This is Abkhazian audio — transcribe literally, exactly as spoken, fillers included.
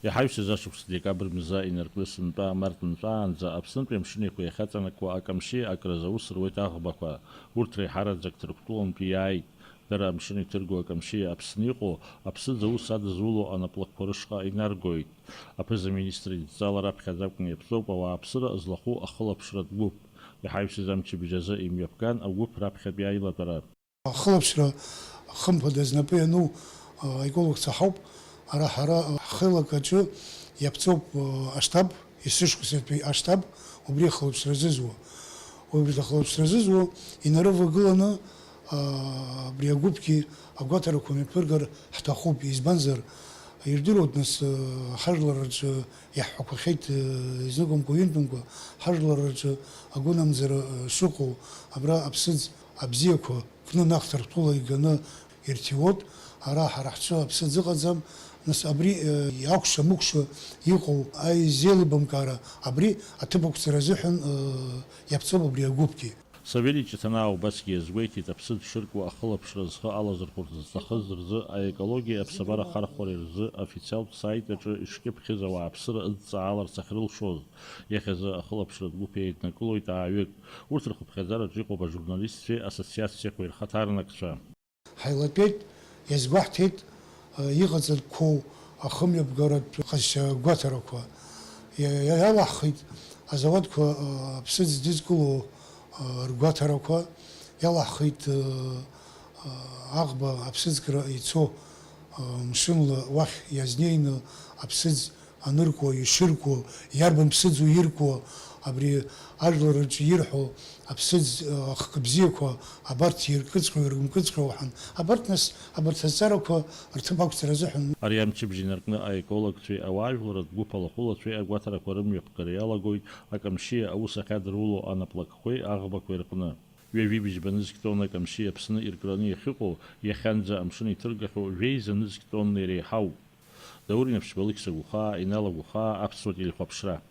Иҳаҩсыз ашықәс декабр мза инаркны сынтәа март нҵәаанӡа Аԥснытәи амшын еиқәа иахьаҵанакуа акамшьи акраз аус руеит аӷбақәа. Урҭ реиҳараӡак Ҭырқәтәылантәи иааит. Дара амшын иҭырго акамшьи Аԥсны иҟоу аԥсыӡ аус адызуло анаплакқәа рышҟа инаргоит. Аԥыза-министр идҵала раԥхьаӡа акәны иаԥҵоуп ауааԥсыра злахәу ахылаԥшратә гәыԥ. Иҳаҩсыз амчыбжь азы имҩаԥган агәыԥ раԥхьатәи аилатәара. Ахылаԥшра, хымԥада, знапы иану, а, аекологцәа ҳауп. Ара ҳара, а, ҳхеилак аҿы иаԥҵоуп, а, аштаб, есышықәсатәи аштаб, убри ахылаԥшра зызуа. Убри ахылаԥшра зызуа инарывагыланы, а, абри агәыԥгьы агәаҭарақәа мҩаԥыргар ҳҭахуп. Избанзар, ирдыруеит, нас, а, ҳажәлар рҿы иаҳҳәақәахьеит, а, изныкымкәа-ҩынтәымкәа, ҳажәлар рҿы агәынамӡара, а, шыҟоу, абра аԥсыӡ абзиақәа кны, наҟ Ҭырқәтәыла иганы ирҭиуоит. Ара ҳара ҳҿы аԥсыӡ ыҟаӡам. Нас абри, э, акәша-мыкәша иҟоу аизеилыбамкаара абри аҭыԥ ақәҵара азыҳәан, э, иаԥҵоуп абри агәыԥгьы. Савели Ҷыҭанаа убасгьы иазгәеиҭеит, аԥсыӡ шыркуа ахылаԥшра зхы алазырхәырц зҭахыз рзы аекологиеи аԥсабара ахархәареи рзы официалтә саит аҿы ишкьыԥхьыз ауааԥсыра ыдҵааларц ахьрылшоз. Иахьазы ахылаԥшратә гәыԥ еиднакылоит ааҩык. Урҭ рхыԥхьаӡараҿы иҟоуп ажурналистцәеи ассоциациақәеи рхаҭарнакцәа. Ҳаилатәеит, иазгәаҳҭеит, э, иҟаҵатәқәоу ахымҩаԥгаратә ҟазшьа гәаҭарақәа. Иа-, иа-, иалаҳхит азауадқәа, э, аԥсыӡ дызкыло, э, ргәаҭарақәа, иалаҳхит, э, э, аӷба аԥсыӡкра ицо, э, мшынла уахь иазнеины аԥсыӡ аныркуа, ишыркуа, иарбан ԥсыӡу иркуа, абри ажәлар рҿы ирҳәо аԥсыӡ, ахкы бзиақәа, абарҭ иркыҵәҟьоу, ирымкыҵәҟьоу ҳәан, абарҭ нас, абарҭ азҵаарақәа рҭыԥ ақәҵара азыҳәан. Ари амчыбжь инаркны аекологцәеи ауаажәларратә гәыԥ алахәылацәеи агәаҭарақәа рымҩаԥгара иалагоит акамшьиа аус ахьадыруло анаплакқәеи аӷбақәеи рҟны. Ҩажәи быжьба нызқь тонна акамшьи Аԥсны иркраны иахьыҟоу, иахьанӡа амшын иҭыргахьоу жәеиза нызқь тонна иреиҳауп. Даур Инаԥшьба, Алықьса Гәхаа, Инал Агәхаа, Аԥсуа телехәаԥшра.